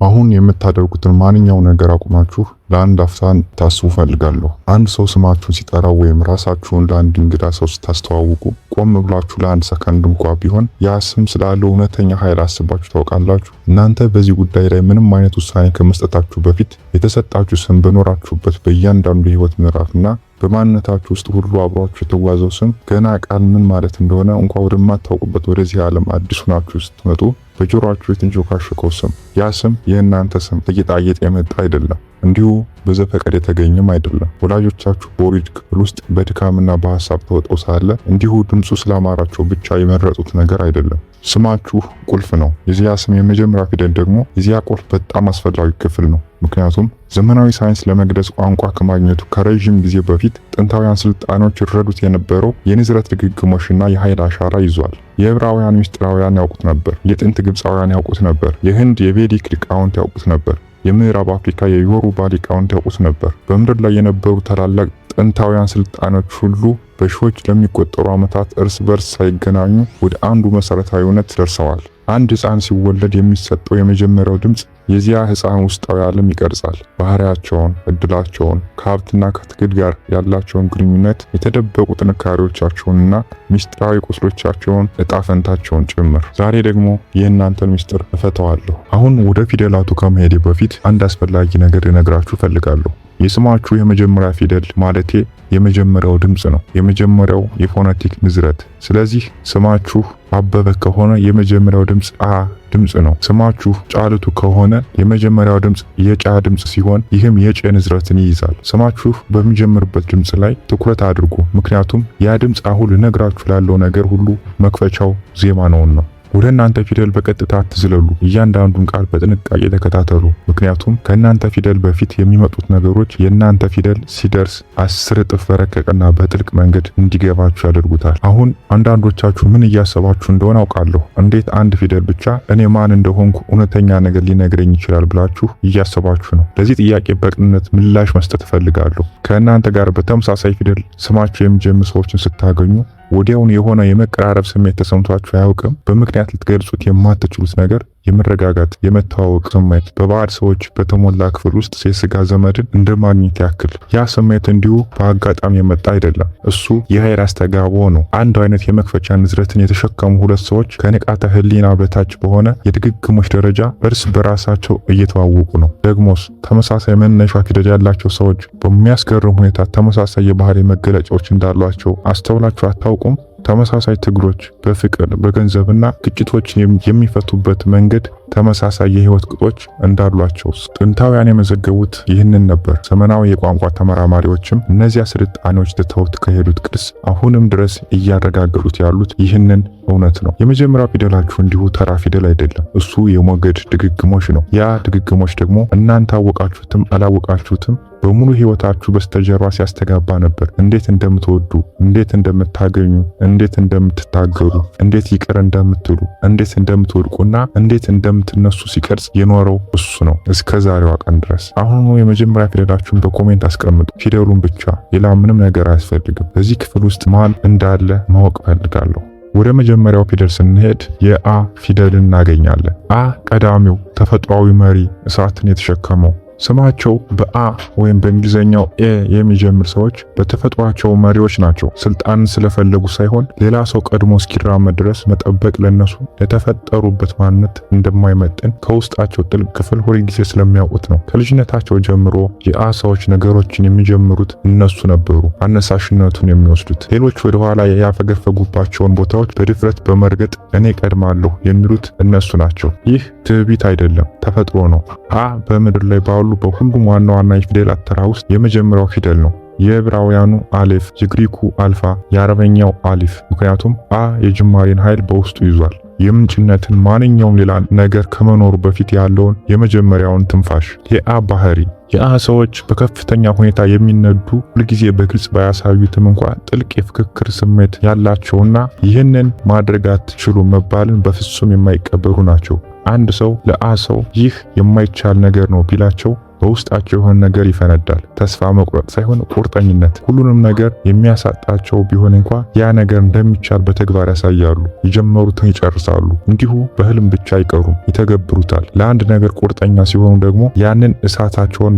አሁን የምታደርጉትን ማንኛው ነገር አቁማችሁ ለአንድ አፍታ ታስቡ ፈልጋለሁ። አንድ ሰው ስማችሁን ሲጠራው ወይም ራሳችሁን ለአንድ እንግዳ ሰው ስታስተዋውቁ ቆም ብላችሁ ለአንድ ሰከንድ እንኳ ቢሆን ያ ስም ስላለው እውነተኛ ኃይል አስባችሁ ታውቃላችሁ? እናንተ በዚህ ጉዳይ ላይ ምንም አይነት ውሳኔ ከመስጠታችሁ በፊት የተሰጣችሁ ስም በኖራችሁበት በእያንዳንዱ የህይወት ምዕራፍና በማንነታችሁ ውስጥ ሁሉ አብሯችሁ የተጓዘው ስም ገና ቃል ምን ማለት እንደሆነ እንኳ ወደማታውቁበት ወደዚህ ዓለም አዲስ ሆናችሁ ስትመጡ በጆሮአችሁ የተንሾካሾከው ስም፣ ያ ስም የእናንተ ስም በጌጣጌጥ የመጣ አይደለም፣ እንዲሁ በዘፈቀድ የተገኘም አይደለም። ወላጆቻችሁ በወሊድ ክፍል ውስጥ በድካምና በሀሳብ ተውጠው ሳለ እንዲሁ ድምፁ ስላማራቸው ብቻ የመረጡት ነገር አይደለም። ስማችሁ ቁልፍ ነው። የዚያ ስም የመጀመሪያ ፊደል ደግሞ የዚያ ቁልፍ በጣም አስፈላጊ ክፍል ነው። ምክንያቱም ዘመናዊ ሳይንስ ለመግለጽ ቋንቋ ከማግኘቱ ከረዥም ጊዜ በፊት ጥንታውያን ስልጣኔዎች ይረዱት የነበረው የንዝረት ድግግሞሽና የኃይል አሻራ ይዟል። የዕብራውያን ምስጢራውያን ያውቁት ነበር። የጥንት ግብፃውያን ያውቁት ነበር። የህንድ የቬዲክ ሊቃውንት ያውቁት ነበር። የምዕራብ አፍሪካ የዮሩባ ሊቃውንት ያውቁት ነበር። በምድር ላይ የነበሩ ታላላቅ ጥንታውያን ስልጣኔዎች ሁሉ በሺዎች ለሚቆጠሩ ዓመታት እርስ በርስ ሳይገናኙ ወደ አንዱ መሰረታዊ እውነት ደርሰዋል። አንድ ሕፃን ሲወለድ የሚሰጠው የመጀመሪያው ድምፅ የዚያ ሕፃን ውስጣዊ ዓለም ይቀርጻል። ባህሪያቸውን፣ እድላቸውን፣ ከሀብትና ከትግል ጋር ያላቸውን ግንኙነት፣ የተደበቁ ጥንካሬዎቻቸውንና ምስጢራዊ ቁስሎቻቸውን፣ እጣ ፈንታቸውን ጭምር። ዛሬ ደግሞ የእናንተን ምስጢር እፈተዋለሁ። አሁን ወደ ፊደላቱ ከመሄዴ በፊት አንድ አስፈላጊ ነገር ልነግራችሁ እፈልጋለሁ። የስማችሁ የመጀመሪያ ፊደል ማለቴ የመጀመሪያው ድምፅ ነው፣ የመጀመሪያው የፎነቲክ ንዝረት። ስለዚህ ስማችሁ አበበ ከሆነ የመጀመሪያው ድምፅ አ ድምፅ ነው። ስማችሁ ጫልቱ ከሆነ የመጀመሪያው ድምፅ የጫ ድምፅ ሲሆን ይህም የጨ ንዝረትን ይይዛል። ስማችሁ በሚጀምርበት ድምፅ ላይ ትኩረት አድርጉ፣ ምክንያቱም ያ ድምፅ አሁን ልነግራችሁ ላለው ነገር ሁሉ መክፈቻው ዜማ ነውና። ወደ እናንተ ፊደል በቀጥታ አትዝለሉ። እያንዳንዱን ቃል በጥንቃቄ ተከታተሉ፣ ምክንያቱም ከእናንተ ፊደል በፊት የሚመጡት ነገሮች የእናንተ ፊደል ሲደርስ 10 እጥፍ በረቀቀና በጥልቅ መንገድ እንዲገባችሁ ያደርጉታል። አሁን አንዳንዶቻችሁ ምን እያሰባችሁ እንደሆነ አውቃለሁ። እንዴት አንድ ፊደል ብቻ እኔ ማን እንደሆንኩ እውነተኛ ነገር ሊነግረኝ ይችላል ብላችሁ እያሰባችሁ ነው። ለዚህ ጥያቄ በቅንነት ምላሽ መስጠት እፈልጋለሁ። ከእናንተ ጋር በተመሳሳይ ፊደል ስማችሁ የሚጀምር ሰዎችን ስታገኙ ወዲያውን የሆነ የመቀራረብ ስሜት ተሰምቷችሁ አያውቅም? በምክንያት ልትገልጹት የማትችሉት ነገር፣ የመረጋጋት የመተዋወቅ ስሜት፣ በባዕድ ሰዎች በተሞላ ክፍል ውስጥ የስጋ ዘመድን እንደማግኘት ያክል። ያ ስሜት እንዲሁ በአጋጣሚ የመጣ አይደለም። እሱ የኃይል አስተጋቦ ነው። አንድ አይነት የመክፈቻ ንዝረትን የተሸከሙ ሁለት ሰዎች ከንቃተ ሕሊና በታች በሆነ የድግግሞሽ ደረጃ እርስ በራሳቸው እየተዋወቁ ነው። ደግሞስ ተመሳሳይ መነሻ ፊደል ያላቸው ሰዎች በሚያስገርም ሁኔታ ተመሳሳይ የባህሪ መገለጫዎች እንዳሏቸው አስተውላችሁ አታውቁም? ተመሳሳይ ትግሎች በፍቅር፣ በገንዘብና ግጭቶችን የሚፈቱበት መንገድ ተመሳሳይ የህይወት ቅጦች እንዳሏቸው ጥንታውያን የመዘገቡት ይህንን ነበር። ዘመናዊ የቋንቋ ተመራማሪዎችም እነዚያ ስልጣኔዎች ትተውት ከሄዱት ቅርስ አሁንም ድረስ እያረጋገጡት ያሉት ይህንን እውነት ነው። የመጀመሪያው ፊደላችሁ እንዲሁ ተራ ፊደል አይደለም። እሱ የሞገድ ድግግሞሽ ነው። ያ ድግግሞሽ ደግሞ እናንተ አወቃችሁትም አላወቃችሁትም በሙሉ ህይወታችሁ በስተጀርባ ሲያስተጋባ ነበር። እንዴት እንደምትወዱ፣ እንዴት እንደምታገኙ፣ እንዴት እንደምትታገሉ፣ እንዴት ይቅር እንደምትሉ፣ እንዴት እንደምትወድቁና እንዴት እንደምትነሱ ሲቀርጽ የኖረው እሱ ነው እስከ ዛሬዋ ቀን ድረስ። አሁኑ የመጀመሪያ ፊደላችሁን በ comment አስቀምጡ። ፊደሉን ብቻ፣ ሌላ ምንም ነገር አያስፈልግም። በዚህ ክፍል ውስጥ ማን እንዳለ ማወቅ እፈልጋለሁ። ወደ መጀመሪያው ፊደል ስንሄድ የአ ፊደልን እናገኛለን። አ ቀዳሚው ተፈጥሯዊ መሪ፣ እሳትን የተሸከመው። ስማቸው በአ ወይም በእንግሊዘኛው A የሚጀምር ሰዎች በተፈጥሯቸው መሪዎች ናቸው። ስልጣንን ስለፈለጉ ሳይሆን ሌላ ሰው ቀድሞ እስኪራመድ ድረስ መጠበቅ ለነሱ ለተፈጠሩበት ማንነት እንደማይመጥን ከውስጣቸው ጥልቅ ክፍል ሁልጊዜ ስለሚያውቁት ነው። ከልጅነታቸው ጀምሮ የአ ሰዎች ነገሮችን የሚጀምሩት እነሱ ነበሩ፣ አነሳሽነቱን የሚወስዱት። ሌሎች ወደኋላ ያፈገፈጉባቸውን ቦታዎች በድፍረት በመርገጥ እኔ ቀድማለሁ የሚሉት እነሱ ናቸው። ይህ ትዕቢት አይደለም፣ ተፈጥሮ ነው። አ በምድር ላይ ባሉ በሁሉም ዋና ዋና የፊደላት ተራ ውስጥ የመጀመሪያው ፊደል ነው። የዕብራውያኑ አሌፍ፣ የግሪኩ አልፋ፣ የአረበኛው አሊፍ። ምክንያቱም አ የጅማሬን ኃይል በውስጡ ይዟል። የምንጭነትን፣ ማንኛውም ሌላ ነገር ከመኖሩ በፊት ያለውን የመጀመሪያውን ትንፋሽ። የአ ባህሪ፣ የአ ሰዎች በከፍተኛ ሁኔታ የሚነዱ፣ ሁልጊዜ በግልጽ ባያሳዩትም እንኳ ጥልቅ የፍክክር ስሜት ያላቸውና ይህንን ማድረግ አትችሉም መባልን በፍጹም የማይቀበሉ ናቸው። አንድ ሰው ለአ ሰው ይህ የማይቻል ነገር ነው ቢላቸው በውስጣቸው የሆነ ነገር ይፈነዳል። ተስፋ መቁረጥ ሳይሆን ቁርጠኝነት። ሁሉንም ነገር የሚያሳጣቸው ቢሆን እንኳ ያ ነገር እንደሚቻል በተግባር ያሳያሉ። የጀመሩትን ይጨርሳሉ። እንዲሁ በህልም ብቻ አይቀሩም፣ ይተገብሩታል። ለአንድ ነገር ቁርጠኛ ሲሆኑ ደግሞ ያንን እሳታቸውን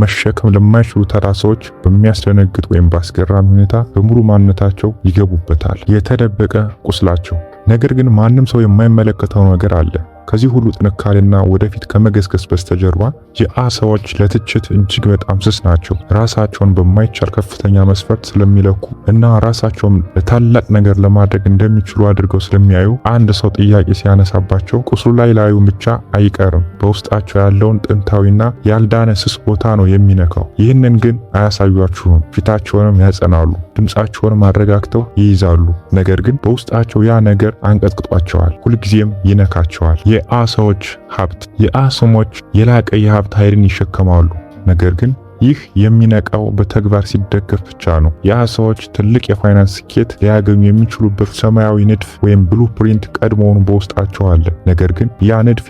መሸከም ለማይችሉ ተራ ሰዎች በሚያስደነግጥ ወይም በአስገራሚ ሁኔታ በሙሉ ማንነታቸው ይገቡበታል። የተደበቀ ቁስላቸው። ነገር ግን ማንም ሰው የማይመለከተው ነገር አለ። ከዚህ ሁሉ ጥንካሬና ወደፊት ከመገስገስ በስተጀርባ የአ ሰዎች ለትችት እጅግ በጣም ስስ ናቸው። ራሳቸውን በማይቻል ከፍተኛ መስፈርት ስለሚለኩ እና ራሳቸውን ለታላቅ ነገር ለማድረግ እንደሚችሉ አድርገው ስለሚያዩ አንድ ሰው ጥያቄ ሲያነሳባቸው ቁስሉ ላይ ላዩ ብቻ አይቀርም፣ በውስጣቸው ያለውን ጥንታዊና ያልዳነ ስስ ቦታ ነው የሚነካው። ይህንን ግን አያሳዩአችሁም። ፊታቸውንም ያጸናሉ፣ ድምፃቸውንም አረጋግተው ይይዛሉ። ነገር ግን በውስጣቸው ያ ነገር አንቀጥቅጧቸዋል፣ ሁልጊዜም ይነካቸዋል። የአ ሰዎች ሀብት። የአ ስሞች የላቀ የሀብት ኃይልን ይሸከማሉ። ነገር ግን ይህ የሚነቃው በተግባር ሲደገፍ ብቻ ነው። የአ ሰዎች ትልቅ የፋይናንስ ስኬት ሊያገኙ የሚችሉበት ሰማያዊ ንድፍ ወይም blueprint ቀድሞውኑ በውስጣቸው አለ። ነገር ግን ያ ንድፍ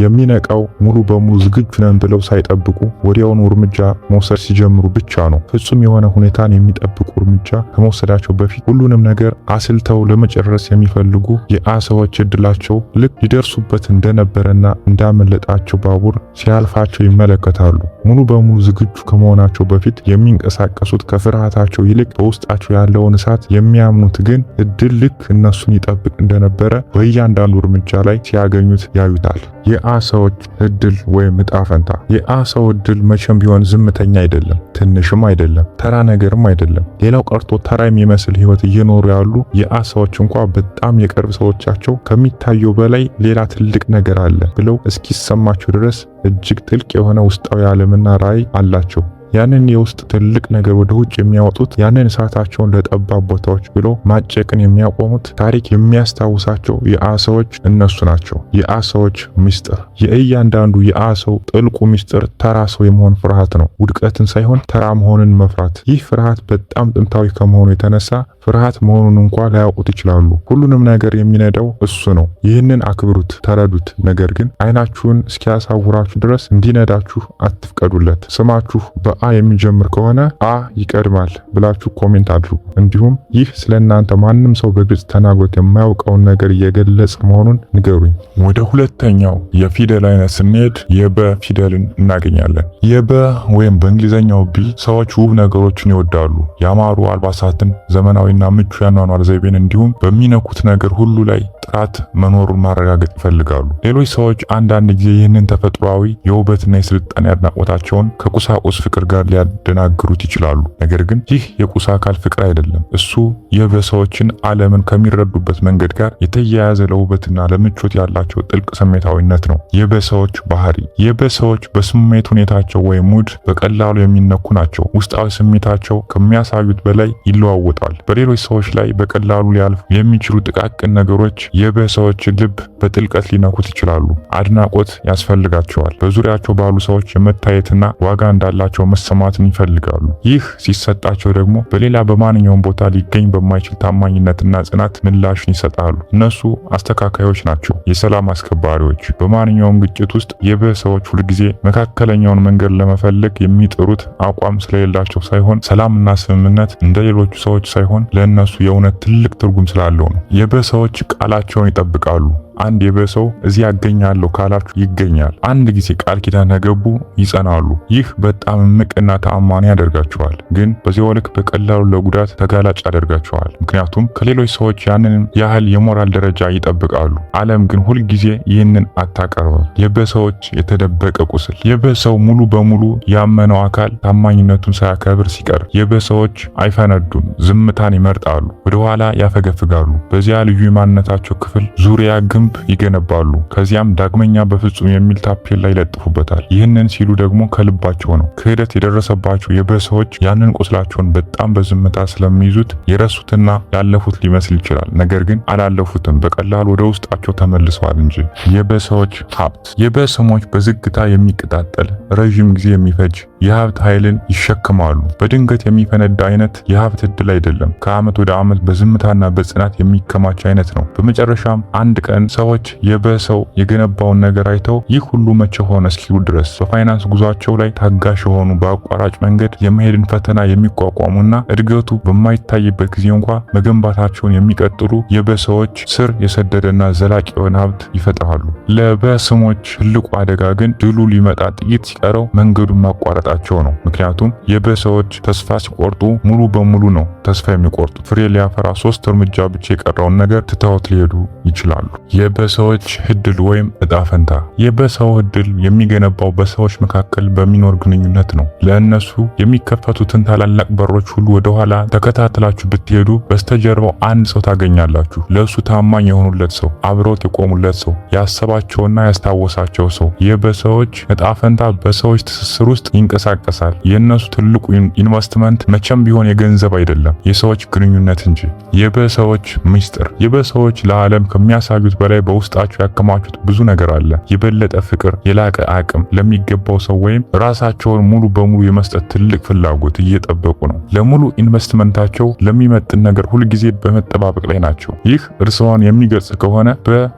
የሚነቃው ሙሉ በሙሉ ዝግጁ ነን ብለው ሳይጠብቁ ወዲያውኑ እርምጃ መውሰድ ሲጀምሩ ብቻ ነው። ፍጹም የሆነ ሁኔታን የሚጠብቁ እርምጃ ከመውሰዳቸው በፊት ሁሉንም ነገር አስልተው ለመጨረስ የሚፈልጉ የአ ሰዎች እድላቸው ልክ ሊደርሱበት እንደነበረና እንዳመለጣቸው ባቡር ሲያልፋቸው ይመለከታሉ። ሙሉ በሙሉ ዝግጁ ከመሆናቸው በፊት የሚንቀሳቀሱት ከፍርሃታቸው ይልቅ በውስጣቸው ያለውን እሳት የሚያምኑት ግን እድል ልክ እነሱን ይጠብቅ እንደነበረ በእያንዳንዱ እርምጃ ላይ ሲያገኙት ያዩታል። የአ ሰዎች እድል ወይም እጣ ፈንታ። የአ ሰው እድል መቼም ቢሆን ዝምተኛ አይደለም፣ ትንሽም አይደለም፣ ተራ ነገርም አይደለም። ሌላው ቀርቶ ተራ የሚመስል ህይወት እየኖሩ ያሉ የአ ሰዎች እንኳ በጣም የቅርብ ሰዎቻቸው ከሚታየው በላይ ሌላ ትልቅ ነገር አለ ብለው እስኪሰማቸው ድረስ እጅግ ጥልቅ የሆነ ውስጣዊ ዓለምና ራዕይ አላቸው። ያንን የውስጥ ትልቅ ነገር ወደ ውጭ የሚያወጡት፣ ያንን እሳታቸውን ለጠባብ ቦታዎች ብሎ ማጨቅን የሚያቆሙት፣ ታሪክ የሚያስታውሳቸው የአ ሰዎች እነሱ ናቸው። የአ ሰዎች ሚስጥር። የእያንዳንዱ የአ ሰው ጥልቁ ሚስጥር ተራ ሰው የመሆን ፍርሃት ነው። ውድቀትን ሳይሆን ተራ መሆንን መፍራት። ይህ ፍርሃት በጣም ጥንታዊ ከመሆኑ የተነሳ ፍርሃት መሆኑን እንኳ ላያውቁት ይችላሉ። ሁሉንም ነገር የሚነዳው እሱ ነው። ይህንን አክብሩት፣ ተረዱት። ነገር ግን አይናችሁን እስኪያሳውራችሁ ድረስ እንዲነዳችሁ አትፍቀዱለት። ስማችሁ በአ የሚጀምር ከሆነ አ ይቀድማል ብላችሁ comment አድርጉ። እንዲሁም ይህ ስለ እናንተ ማንም ሰው በግልጽ ተናግሮት የማያውቀውን ነገር እየገለጸ መሆኑን ንገሩኝ። ወደ ሁለተኛው የፊደል አይነት ስንሄድ የበ ፊደልን እናገኛለን። የበ ወይም በእንግሊዘኛው B ሰዎች ውብ ነገሮችን ይወዳሉ። ያማሩ አልባሳትን፣ ዘመናዊና ምቹ ያኗኗር ዘይቤን እንዲሁም በሚነኩት ነገር ሁሉ ላይ ጥራት መኖሩን ማረጋገጥ ይፈልጋሉ። ሌሎች ሰዎች አንዳንድ ጊዜ ይህንን ተፈጥሯዊ የውበትና የስልጣኔ አድናቆታቸውን ከቁሳቁስ ፍቅር ጋር ሊያደናግሩት ይችላሉ። ነገር ግን ይህ የቁስ አካል ፍቅር አይደለም። እሱ የበ ሰዎችን ዓለምን ከሚረዱበት መንገድ ጋር የተያያዘ ለውበትና ለምቾት ያላቸው ጥልቅ ስሜታዊነት ነው። የበ ሰዎች ባህሪ። የበ ሰዎች በስሜት ሁኔታቸው ወይም mood በቀላሉ የሚነኩ ናቸው። ውስጣዊ ስሜታቸው ከሚያሳዩት በላይ ይለዋወጣል። በሌሎች ሰዎች ላይ በቀላሉ ሊያልፉ የሚችሉ ጥቃቅን ነገሮች የበ ሰዎች ልብ በጥልቀት ሊነኩት ይችላሉ። አድናቆት ያስፈልጋቸዋል። በዙሪያቸው ባሉ ሰዎች የመታየትና ዋጋ እንዳላቸው መሰማትን ይፈልጋሉ። ይህ ሲሰጣቸው ደግሞ በሌላ በማንኛውም ቦታ ሊገኝ በማይችል ታማኝነትና ጽናት ምላሽን ይሰጣሉ። እነሱ አስተካካዮች ናቸው፣ የሰላም አስከባሪዎች። በማንኛውም ግጭት ውስጥ የበ ሰዎች ሁልጊዜ መካከለኛውን መንገድ ለመፈለግ የሚጥሩት አቋም ስለሌላቸው ሳይሆን ሰላምና ስምምነት እንደ ሌሎቹ ሰዎች ሳይሆን ለእነሱ የእውነት ትልቅ ትርጉም ስላለው ነው። የበ ሰዎች ቃላቸውን ይጠብቃሉ። አንድ የበ ሰው እዚህ ያገኛለሁ ካላችሁ ይገኛል። አንድ ጊዜ ቃል ኪዳን ከገቡ ይጸናሉ። ይህ በጣም እምቅና ተአማኒ ያደርጋቸዋል፣ ግን በዚያው ልክ በቀላሉ ለጉዳት ተጋላጭ ያደርጋቸዋል። ምክንያቱም ከሌሎች ሰዎች ያንን ያህል የሞራል ደረጃ ይጠብቃሉ። ዓለም ግን ሁልጊዜ ይህንን አታቀርብም። የበ ሰዎች የተደበቀ ቁስል። የበ ሰው ሙሉ በሙሉ ያመነው አካል ታማኝነቱን ሳያከብር ሲቀር የበ ሰዎች አይፈነዱም፣ ዝምታን ይመርጣሉ፣ ወደኋላ ያፈገፍጋሉ። በዚያ ልዩ የማንነታቸው ክፍል ዙሪያ ግንብ ይገነባሉ። ከዚያም ዳግመኛ በፍጹም የሚል ታፔላ ይለጥፉበታል። ይህንን ሲሉ ደግሞ ከልባቸው ነው። ክህደት የደረሰባቸው የበ ሰዎች ያንን ቁስላቸውን በጣም በዝምታ ስለሚይዙት የረሱትና ያለፉት ሊመስል ይችላል። ነገር ግን አላለፉትም፣ በቀላሉ ወደ ውስጣቸው ተመልሰዋል እንጂ። የበ ሰዎች ሀብት። የበ ስሞች በዝግታ የሚቀጣጠል ረዥም ጊዜ የሚፈጅ የሀብት ኃይልን ይሸክማሉ። በድንገት የሚፈነዳ አይነት የሀብት እድል አይደለም። ከዓመት ወደ ዓመት በዝምታና በጽናት የሚከማች አይነት ነው። በመጨረሻም አንድ ቀን ሰዎች የበሰው የገነባውን ነገር አይተው ይህ ሁሉ መቼ ሆነ እስኪሉ ድረስ በፋይናንስ ጉዟቸው ላይ ታጋሽ የሆኑ፣ በአቋራጭ መንገድ የመሄድን ፈተና የሚቋቋሙና እድገቱ በማይታይበት ጊዜ እንኳ መገንባታቸውን የሚቀጥሉ የበሰዎች ስር የሰደደና ዘላቂ የሆነ ሀብት ይፈጥራሉ። ለበስሞች ትልቁ አደጋ ግን ድሉ ሊመጣ ጥቂት ሲቀረው መንገዱን ማቋረጣቸው ነው። ምክንያቱም የበሰዎች ተስፋ ሲቆርጡ ሙሉ በሙሉ ነው ተስፋ የሚቆርጡት። ፍሬ ሊያፈራ 3 እርምጃ ብቻ የቀረውን ነገር ትተውት ሊሄዱ ይችላሉ። የበሰዎች እድል ወይም እጣ ፈንታ። የበሰው እድል የሚገነባው በሰዎች መካከል በሚኖር ግንኙነት ነው። ለእነሱ የሚከፈቱትን ታላላቅ በሮች ሁሉ ወደኋላ ተከታትላችሁ ብትሄዱ በስተጀርባው አንድ ሰው ታገኛላችሁ። ለእሱ ታማኝ የሆኑለት ሰው፣ አብረውት የቆሙለት ሰው፣ ያሰባቸውና ያስታወሳቸው ሰው። የበሰዎች እጣ ፈንታ በሰዎች ትስስር ውስጥ ይንቀሳቀሳል። የእነሱ ትልቁ ኢንቨስትመንት መቼም ቢሆን የገንዘብ አይደለም፣ የሰዎች ግንኙነት እንጂ። የበሰዎች ምስጢር። የበሰዎች ለዓለም ከሚያሳዩት በላይ በውስጣቸው ያከማቹት ብዙ ነገር አለ። የበለጠ ፍቅር፣ የላቀ አቅም፣ ለሚገባው ሰው ወይም ራሳቸውን ሙሉ በሙሉ የመስጠት ትልቅ ፍላጎት እየጠበቁ ነው። ለሙሉ ኢንቨስትመንታቸው ለሚመጥን ነገር ሁልጊዜ በመጠባበቅ ላይ ናቸው። ይህ እርስዎን የሚገልጽ ከሆነ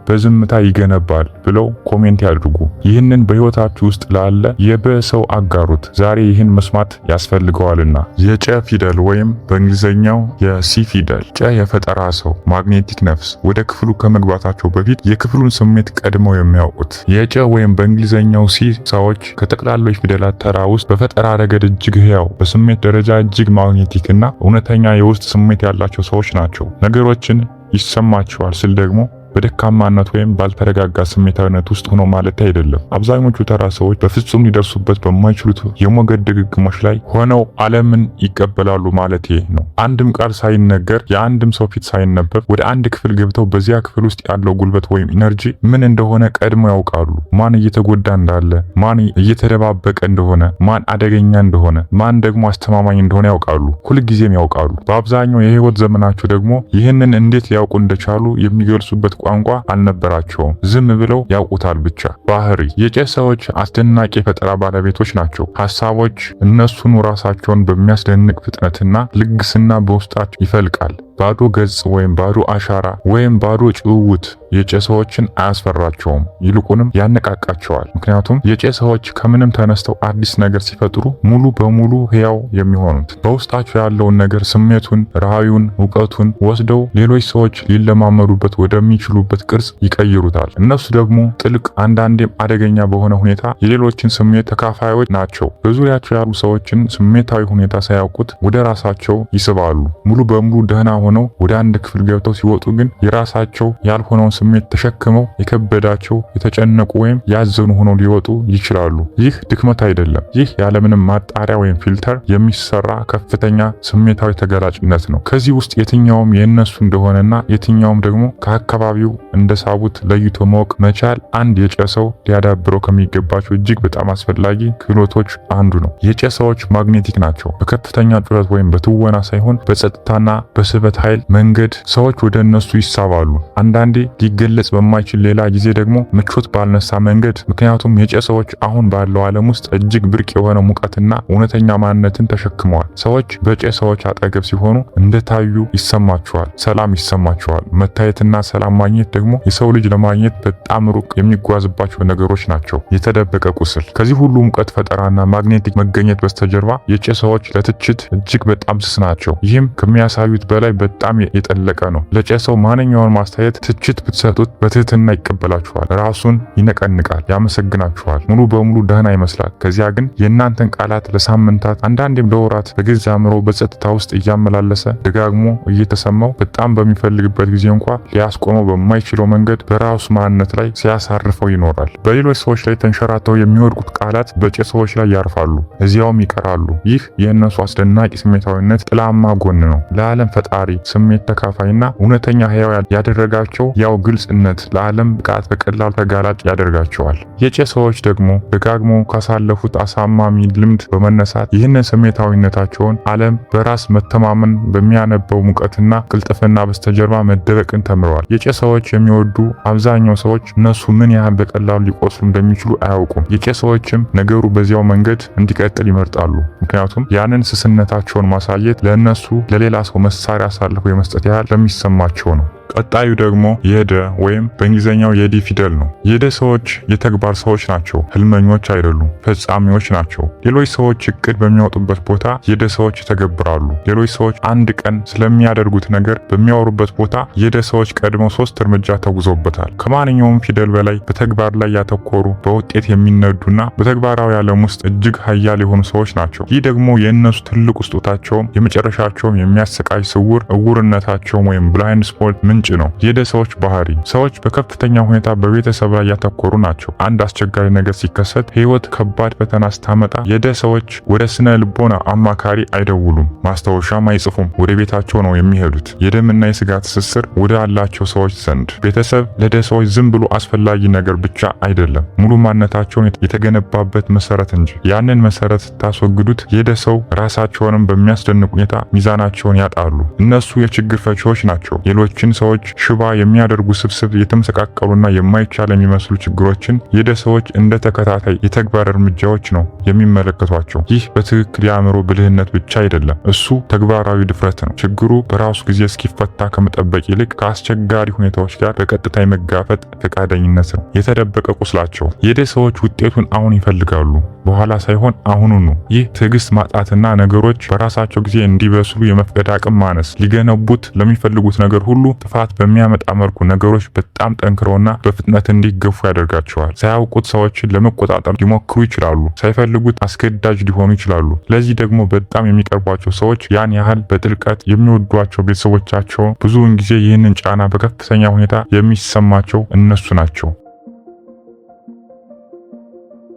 በዝምታ ይገነባል ብለው comment ያድርጉ። ይህንን በህይወታችሁ ውስጥ ላለ የበሰው አጋሩት። ዛሬ ይህን መስማት ያስፈልገዋልና። የጨ ፊደል ወይም በእንግሊዘኛው የ C ፊደል። ጨ የፈጠራ ሰው፣ magnetic ነፍስ፣ ወደ ክፍሉ ከመግባታቸው በፊት የክፍሉን ስሜት ቀድመው የሚያውቁት። የጨ ወይም በእንግሊዘኛው C ሰዎች ከጠቅላላው ፊደላት ተራ ውስጥ በፈጠራ ረገድ እጅግ ህያው፣ በስሜት ደረጃ እጅግ magnetic እና እውነተኛ የውስጥ ስሜት ያላቸው ሰዎች ናቸው። ነገሮችን ይሰማቸዋል ስል ደግሞ በደካማነት ወይም ባልተረጋጋ ስሜታዊነት ውስጥ ሆኖ ማለት አይደለም። አብዛኞቹ ተራ ሰዎች በፍጹም ሊደርሱበት በማይችሉት የሞገድ ድግግሞች ላይ ሆነው ዓለምን ይቀበላሉ ማለት ነው። አንድም ቃል ሳይነገር፣ የአንድም ሰው ፊት ሳይነበብ ወደ አንድ ክፍል ገብተው በዚያ ክፍል ውስጥ ያለው ጉልበት ወይም energy ምን እንደሆነ ቀድመው ያውቃሉ። ማን እየተጎዳ እንዳለ፣ ማን እየተደባበቀ እንደሆነ፣ ማን አደገኛ እንደሆነ፣ ማን ደግሞ አስተማማኝ እንደሆነ ያውቃሉ። ሁልጊዜም ያውቃሉ። በአብዛኛው የህይወት ዘመናቸው ደግሞ ይህንን እንዴት ሊያውቁ እንደቻሉ የሚገልጹበት ቋንቋ አልነበራቸውም። ዝም ብለው ያውቁታል ብቻ። ባህሪ። የጨ ሰዎች አስደናቂ የፈጠራ ባለቤቶች ናቸው። ሀሳቦች እነሱን ራሳቸውን በሚያስደንቅ ፍጥነትና ልግስና በውስጣቸው ይፈልቃል። ባዶ ገጽ ወይም ባዶ አሻራ ወይም ባዶ ጭውውት የጨ ሰዎችን አያስፈራቸውም፣ ይልቁንም ያነቃቃቸዋል። ምክንያቱም የጨ ሰዎች ከምንም ተነስተው አዲስ ነገር ሲፈጥሩ ሙሉ በሙሉ ህያው የሚሆኑት በውስጣቸው ያለውን ነገር፣ ስሜቱን፣ ራዕዩን፣ እውቀቱን ወስደው ሌሎች ሰዎች ሊለማመዱበት ወደሚችሉበት ቅርጽ ይቀይሩታል። እነሱ ደግሞ ጥልቅ፣ አንዳንዴም አደገኛ በሆነ ሁኔታ የሌሎችን ስሜት ተካፋዮች ናቸው። በዙሪያቸው ያሉ ሰዎችን ስሜታዊ ሁኔታ ሳያውቁት ወደ ራሳቸው ይስባሉ። ሙሉ በሙሉ ደህና ሆነው ወደ አንድ ክፍል ገብተው ሲወጡ ግን የራሳቸው ያልሆነውን ስሜት ተሸክመው የከበዳቸው፣ የተጨነቁ ወይም ያዘኑ ሆነው ሊወጡ ይችላሉ። ይህ ድክመት አይደለም። ይህ ያለምንም ማጣሪያ ወይም filter የሚሰራ ከፍተኛ ስሜታዊ ተጋላጭነት ነው። ከዚህ ውስጥ የትኛውም የእነሱ እንደሆነና የትኛውም ደግሞ ከአካባቢው እንደሳቡት ለይቶ ማወቅ መቻል አንድ የጨ ሰው ሊያዳብረው ከሚገባቸው እጅግ በጣም አስፈላጊ ክህሎቶች አንዱ ነው። የጨ ሰዎች magnetic ናቸው። በከፍተኛ ጩኸት ወይም በትወና ሳይሆን በጸጥታና በስበት ኃይል መንገድ ሰዎች ወደ እነሱ ይሳባሉ። አንዳንዴ ሊገለጽ በማይችል ሌላ ጊዜ ደግሞ ምቾት ባልነሳ መንገድ። ምክንያቱም የጨ ሰዎች አሁን ባለው ዓለም ውስጥ እጅግ ብርቅ የሆነ ሙቀትና እውነተኛ ማንነትን ተሸክመዋል። ሰዎች በጨ ሰዎች አጠገብ ሲሆኑ እንደታዩ ይሰማቸዋል፣ ሰላም ይሰማቸዋል። መታየትና ሰላም ማግኘት ደግሞ የሰው ልጅ ለማግኘት በጣም ሩቅ የሚጓዝባቸው ነገሮች ናቸው። የተደበቀ ቁስል። ከዚህ ሁሉ ሙቀት፣ ፈጠራና magnetic መገኘት በስተጀርባ የጨ ሰዎች ለትችት እጅግ በጣም ስስ ናቸው። ይህም ከሚያሳዩት በላይ በጣም የጠለቀ ነው። ለጨ ሰው ማንኛውንም አስተያየት፣ ትችት ብትሰጡት በትህትና ይቀበላችኋል። ራሱን ይነቀንቃል፣ ያመሰግናችኋል። ሙሉ በሙሉ ደህና ይመስላል። ከዚያ ግን የእናንተን ቃላት ለሳምንታት አንዳንዴም ለወራት በገዛ አእምሮ በጸጥታ ውስጥ እያመላለሰ ደጋግሞ እየተሰማው በጣም በሚፈልግበት ጊዜ እንኳ ሊያስቆመው በማይችለው መንገድ በራሱ ማንነት ላይ ሲያሳርፈው ይኖራል። በሌሎች ሰዎች ላይ ተንሸራተው የሚወድቁት ቃላት በጨ ሰዎች ላይ ያርፋሉ፣ እዚያውም ይቀራሉ። ይህ የእነሱ አስደናቂ ስሜታዊነት ጥላማ ጎን ነው። ለዓለም ፈጣሪ፣ ስሜት ተካፋይና እውነተኛ ህያው ያደረጋቸው ያው ግልጽነት ለዓለም ብቃት በቀላሉ ተጋላጭ ያደርጋቸዋል። የጨ ሰዎች ደግሞ ደጋግሞ ካሳለፉት አሳማሚ ልምድ በመነሳት ይህንን ስሜታዊነታቸውን ዓለም በራስ መተማመን በሚያነበው ሙቀትና ቅልጥፍና በስተጀርባ መደበቅን ተምረዋል። የጨ ሰዎች ሰዎች የሚወዱ አብዛኛው ሰዎች እነሱ ምን ያህል በቀላሉ ሊቆስሉ እንደሚችሉ አያውቁም። የቄ ሰዎችም ነገሩ በዚያው መንገድ እንዲቀጥል ይመርጣሉ። ምክንያቱም ያንን ስስነታቸውን ማሳየት ለእነሱ ለሌላ ሰው መሳሪያ አሳልፎ የመስጠት ያህል ለሚሰማቸው ነው። ቀጣዩ ደግሞ የደ ወይም በእንግሊዘኛው የ D ፊደል ነው። የደ ሰዎች የተግባር ሰዎች ናቸው። ህልመኞች አይደሉም፣ ፈጻሚዎች ናቸው። ሌሎች ሰዎች እቅድ በሚያወጡበት ቦታ የደ ሰዎች ይተገብራሉ። ሌሎች ሰዎች አንድ ቀን ስለሚያደርጉት ነገር በሚያወሩበት ቦታ የደ ሰዎች ቀድመው 3 እርምጃ ተጉዘውበታል። ከማንኛውም ፊደል በላይ በተግባር ላይ ያተኮሩ፣ በውጤት የሚነዱና በተግባራዊ ዓለም ውስጥ እጅግ ሀያል የሆኑ ሰዎች ናቸው። ይህ ደግሞ የእነሱ ትልቁ ስጦታቸውም የመጨረሻቸውም የሚያሰቃይ ስውር እውርነታቸውም ወይም blind spot ምንጭ ነው። የደ ሰዎች ባህሪ ሰዎች በከፍተኛ ሁኔታ በቤተሰብ ላይ ያተኮሩ ናቸው። አንድ አስቸጋሪ ነገር ሲከሰት፣ ህይወት ከባድ ፈተና ስታመጣ የደ ሰዎች ወደ ስነ ልቦና አማካሪ አይደውሉም፣ ማስታወሻም አይጽፉም። ወደ ቤታቸው ነው የሚሄዱት። የደምና የስጋ ትስስር ወደ አላቸው ሰዎች ዘንድ። ቤተሰብ ለደ ሰዎች ዝም ብሎ አስፈላጊ ነገር ብቻ አይደለም፣ ሙሉ ማንነታቸውን የተገነባበት መሰረት እንጂ። ያንን መሰረት ስታስወግዱት የደ ሰው ራሳቸውንም በሚያስደንቅ ሁኔታ ሚዛናቸውን ያጣሉ። እነሱ የችግር ፈቺዎች ናቸው። ሌሎችን ሰዎች ሽባ የሚያደርጉ ስብስብ የተመሰቃቀሉና የማይቻል የሚመስሉ ችግሮችን የደ ሰዎች እንደ ተከታታይ የተግባር እርምጃዎች ነው የሚመለከቷቸው። ይህ በትክክል የአእምሮ ብልህነት ብቻ አይደለም፣ እሱ ተግባራዊ ድፍረት ነው። ችግሩ በራሱ ጊዜ እስኪፈታ ከመጠበቅ ይልቅ ከአስቸጋሪ ሁኔታዎች ጋር በቀጥታ የመጋፈጥ ፈቃደኝነት ነው። የተደበቀ ቁስላቸው የደ ሰዎች ውጤቱን አሁን ይፈልጋሉ፣ በኋላ ሳይሆን አሁኑኑ። ይህ ትዕግስት ማጣትና ነገሮች በራሳቸው ጊዜ እንዲበስሉ የመፍቀድ አቅም ማነስ ሊገነቡት ለሚፈልጉት ነገር ሁሉ ጥፋት በሚያመጣ መልኩ ነገሮች በጣም ጠንክረውና በፍጥነት እንዲገፉ ያደርጋቸዋል። ሳያውቁት ሰዎችን ለመቆጣጠር ሊሞክሩ ይችላሉ። ሳይፈልጉት አስገዳጅ ሊሆኑ ይችላሉ። ለዚህ ደግሞ በጣም የሚቀርቧቸው ሰዎች ያን ያህል በጥልቀት የሚወዷቸው ቤተሰቦቻቸው ብዙውን ጊዜ ይህንን ጫና በከፍተኛ ሁኔታ የሚሰማቸው እነሱ ናቸው።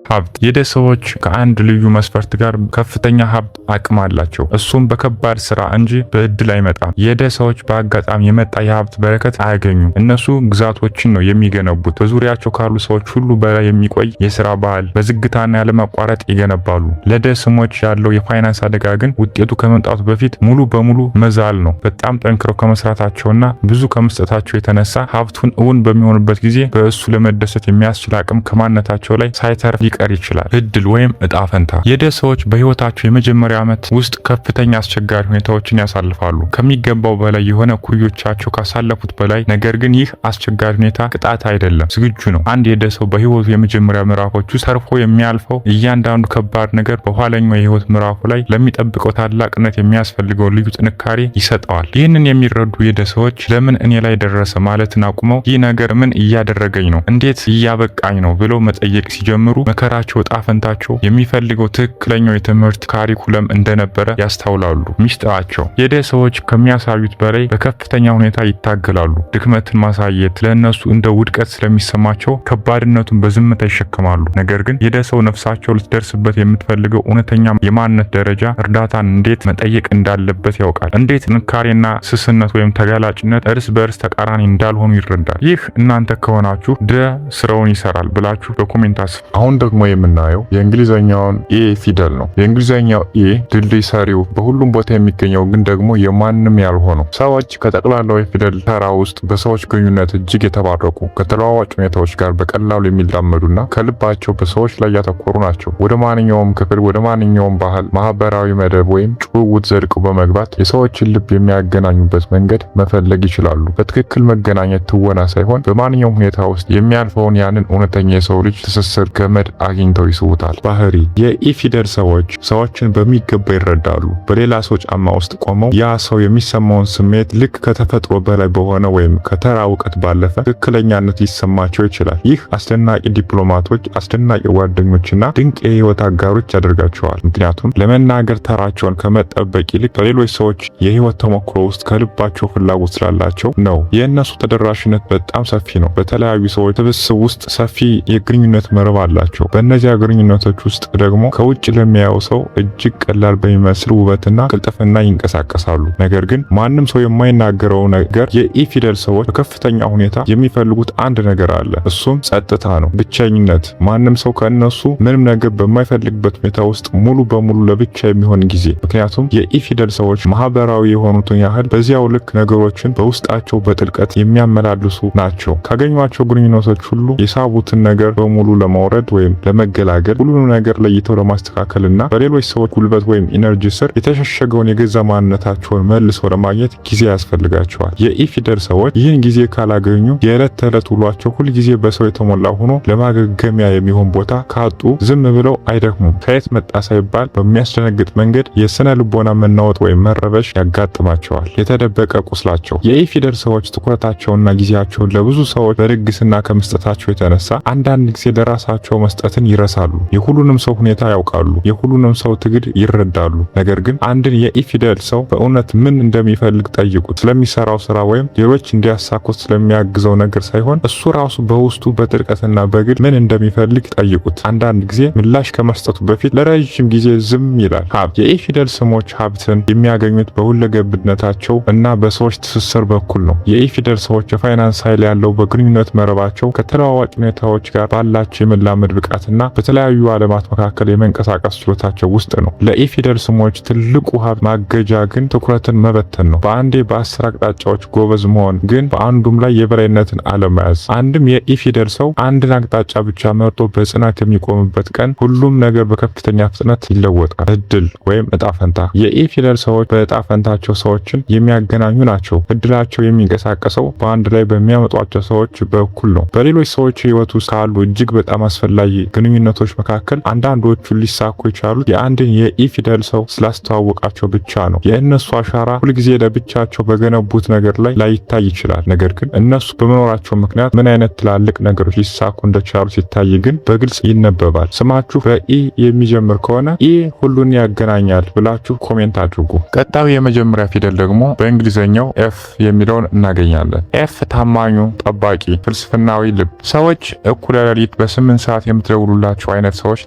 ሀብት የደ ሰዎች ከአንድ ልዩ መስፈርት ጋር ከፍተኛ ሀብት አቅም አላቸው። እሱም በከባድ ስራ እንጂ በእድል አይመጣም። የደ ሰዎች በአጋጣሚ የመጣ የሀብት በረከት አያገኙም። እነሱ ግዛቶችን ነው የሚገነቡት። በዙሪያቸው ካሉ ሰዎች ሁሉ በላይ የሚቆይ የስራ ባህል በዝግታና ያለማቋረጥ ይገነባሉ። ለደ ስሞች ያለው የፋይናንስ አደጋ ግን ውጤቱ ከመምጣቱ በፊት ሙሉ በሙሉ መዛል ነው። በጣም ጠንክረው ከመስራታቸውና ብዙ ከመስጠታቸው የተነሳ ሀብቱን እውን በሚሆንበት ጊዜ በእሱ ለመደሰት የሚያስችል አቅም ከማንነታቸው ላይ ሳይተርፍ ሊቀር ይችላል። እድል ወይም እጣ ፈንታ የደ ሰዎች በህይወታቸው የመጀመሪያ ዓመት ውስጥ ከፍተኛ አስቸጋሪ ሁኔታዎችን ያሳልፋሉ። ከሚገባው በላይ የሆነ ኩዮቻቸው ካሳለፉት በላይ። ነገር ግን ይህ አስቸጋሪ ሁኔታ ቅጣት አይደለም፣ ዝግጁ ነው። አንድ የደ ሰው በህይወቱ የመጀመሪያ ምዕራፎች ውስጥ ተርፎ የሚያልፈው እያንዳንዱ ከባድ ነገር በኋለኛው የህይወት ምዕራፉ ላይ ለሚጠብቀው ታላቅነት የሚያስፈልገው ልዩ ጥንካሬ ይሰጠዋል። ይህንን የሚረዱ የደ ሰዎች ለምን እኔ ላይ ደረሰ ማለትን አቁመው ይህ ነገር ምን እያደረገኝ ነው፣ እንዴት እያበቃኝ ነው ብለው መጠየቅ ሲጀምሩ መከራቸው እጣ ፈንታቸው የሚፈልገው ትክክለኛው የትምህርት curriculum እንደነበረ ያስተውላሉ። ሚስጥራቸው የደ ሰዎች ከሚያሳዩት በላይ በከፍተኛ ሁኔታ ይታገላሉ። ድክመትን ማሳየት ለእነሱ እንደ ውድቀት ስለሚሰማቸው ከባድነቱን በዝምታ ይሸከማሉ። ነገር ግን የደ ሰው ነፍሳቸው ልትደርስበት የምትፈልገው እውነተኛ የማንነት ደረጃ እርዳታን እንዴት መጠየቅ እንዳለበት ያውቃል። እንዴት ጥንካሬና ስስነት ወይም ተጋላጭነት እርስ በእርስ ተቃራኒ እንዳልሆኑ ይረዳል። ይህ እናንተ ከሆናችሁ ደ ስራውን ይሰራል ብላችሁ በ comment አስፍሩ። አሁን ደግሞ የምናየው የእንግሊዘኛውን A ፊደል ነው። የእንግሊዘኛው A ድልድይ ሰሪው፣ በሁሉም ቦታ የሚገኘው ግን ደግሞ የማንም ያልሆነው። ሰዎች ከጠቅላላው የፊደል ተራ ውስጥ በሰዎች ግንኙነት እጅግ የተባረኩ፣ ከተለዋዋጭ ሁኔታዎች ጋር በቀላሉ የሚላመዱና ከልባቸው በሰዎች ላይ ያተኮሩ ናቸው። ወደ ማንኛውም ክፍል፣ ወደ ማንኛውም ባህል፣ ማህበራዊ መደብ ወይም ጭውውት ዘልቀው በመግባት የሰዎችን ልብ የሚያገናኙበት መንገድ መፈለግ ይችላሉ። በትክክል መገናኘት ትወና ሳይሆን በማንኛውም ሁኔታ ውስጥ የሚያልፈውን ያንን እውነተኛ የሰው ልጅ ትስስር ገመድ አግኝተው ይስቡታል። ባህሪ የ E ፊደል ሰዎች ሰዎችን በሚገባ ይረዳሉ። በሌላ ሰው ጫማ ውስጥ ቆመው ያ ሰው የሚሰማውን ስሜት ልክ ከተፈጥሮ በላይ በሆነ ወይም ከተራ እውቀት ባለፈ ትክክለኛነት ሊሰማቸው ይችላል። ይህ አስደናቂ ዲፕሎማቶች፣ አስደናቂ ጓደኞችና ድንቅ የህይወት አጋሮች ያደርጋቸዋል። ምክንያቱም ለመናገር ተራቸውን ከመጠበቅ ይልቅ በሌሎች ሰዎች የህይወት ተሞክሮ ውስጥ ከልባቸው ፍላጎት ስላላቸው ነው። የእነሱ ተደራሽነት በጣም ሰፊ ነው። በተለያዩ ሰዎች ስብስብ ውስጥ ሰፊ የግንኙነት መረብ አላቸው። በእነዚያ ግንኙነቶች ውስጥ ደግሞ ከውጭ ለሚያየው ሰው እጅግ ቀላል በሚመስል ውበትና ቅልጥፍና ይንቀሳቀሳሉ። ነገር ግን ማንም ሰው የማይናገረው ነገር የ E ፊደል ሰዎች በከፍተኛ ሁኔታ የሚፈልጉት አንድ ነገር አለ። እሱም ጸጥታ ነው፣ ብቸኝነት። ማንም ሰው ከእነሱ ምንም ነገር በማይፈልግበት ሁኔታ ውስጥ ሙሉ በሙሉ ለብቻ የሚሆን ጊዜ። ምክንያቱም የ E ፊደል ሰዎች ማህበራዊ የሆኑትን ያህል በዚያው ልክ ነገሮችን በውስጣቸው በጥልቀት የሚያመላልሱ ናቸው። ካገኟቸው ግንኙነቶች ሁሉ የሳቡትን ነገር በሙሉ ለማውረድ ወይም ለመገላገል፣ ሁሉንም ነገር ለይተው ለማስተካከልና በሌሎች ሰዎች ጉልበት ወይም energy ስር የተሸሸገውን የገዛ ማንነታቸውን መልሰው ለማግኘት ጊዜ ያስፈልጋቸዋል። የ E ፊደል ሰዎች ይህን ጊዜ ካላገኙ የዕለት ተዕለት ውሏቸው ሁልጊዜ በሰው የተሞላ ሆኖ ለማገገሚያ የሚሆን ቦታ ካጡ ዝም ብለው አይደክሙም። ከየት መጣ ሳይባል በሚያስደነግጥ መንገድ የስነ ልቦና መናወጥ ወይም መረበሽ ያጋጥማቸዋል። የተደበቀ ቁስላቸው። የ E ፊደል ሰዎች ትኩረታቸውና ጊዜያቸውን ለብዙ ሰዎች በልግስና ከመስጠታቸው የተነሳ አንዳንድ ጊዜ ለራሳቸው መስጠትን ይረሳሉ። የሁሉንም ሰው ሁኔታ ያውቃሉ። የሁሉንም ሰው ትግል ይረዳሉ። ነገር ግን አንድን የ E ፊደል ሰው በእውነት ምን እንደሚፈልግ ጠይቁት። ስለሚሰራው ስራ ወይም ሌሎች እንዲያሳኩት ስለሚያግዘው ነገር ሳይሆን እሱ ራሱ በውስጡ በጥልቀትና በግል ምን እንደሚፈልግ ጠይቁት። አንዳንድ ጊዜ ምላሽ ከመስጠቱ በፊት ለረጅም ጊዜ ዝም ይላል። ሀብት። የ E ፊደል ስሞች ሀብትን የሚያገኙት በሁለገብነታቸው እና በሰዎች ትስስር በኩል ነው። የ E ፊደል ሰዎች የፋይናንስ ኃይል ያለው በግንኙነት መረባቸው፣ ከተለዋዋጭ ሁኔታዎች ጋር ባላቸው የመላመድ ብቃትና በተለያዩ ዓለማት መካከል የመንቀሳቀስ ችሎታቸው ውስጥ ነው። ለ E ፊደል ስሞች ትልቁ ሀብት ማገጃ ግን ትኩረትን መበተን ነው። በአንዴ በ10 አቅጣጫዎች ጎበዝ መሆን ግን በአንዱም ላይ የበላይነትን አለመያዝ። አንድም የ E ፊደል ሰው አንድን አቅጣጫ ብቻ መርጦ በጽናት የሚቆምበት ቀን ሁሉም ነገር በከፍተኛ ፍጥነት ይለወጣል። እድል ወይም እጣ ፈንታ። የ E ፊደል ሰዎች በእጣ ፈንታቸው ሰዎችን የሚያገናኙ ናቸው። እድላቸው የሚንቀሳቀሰው በአንድ ላይ በሚያመጧቸው ሰዎች በኩል ነው። በሌሎች ሰዎች ህይወት ውስጥ ካሉ እጅግ በጣም አስፈላጊ ግንኙነቶች መካከል አንዳንዶቹ ሊሳኩ የቻሉት የአንድን የ E ፊደል ሰው ስላስተዋወቃቸው ብቻ ነው። የእነሱ አሻራ ሁልጊዜ ለብቻቸው በገነቡት ነገር ላይ ላይታይ ይችላል። ነገር ግን እነሱ በመኖራቸው ምክንያት ምን አይነት ትላልቅ ነገሮች ሊሳኩ እንደቻሉ ሲታይ ግን በግልጽ ይነበባል። ስማችሁ በ E የሚጀምር ከሆነ E ሁሉን ያገናኛል ብላችሁ comment አድርጉ። ቀጣዩ የመጀመሪያ ፊደል ደግሞ በእንግሊዘኛው F የሚለውን እናገኛለን። F ታማኙ ጠባቂ፣ ፍልስፍናዊ ልብ። ሰዎች እኩለ ሌሊት በ8 ሰዓት የምትደውሉላቸው አይነት ሰዎች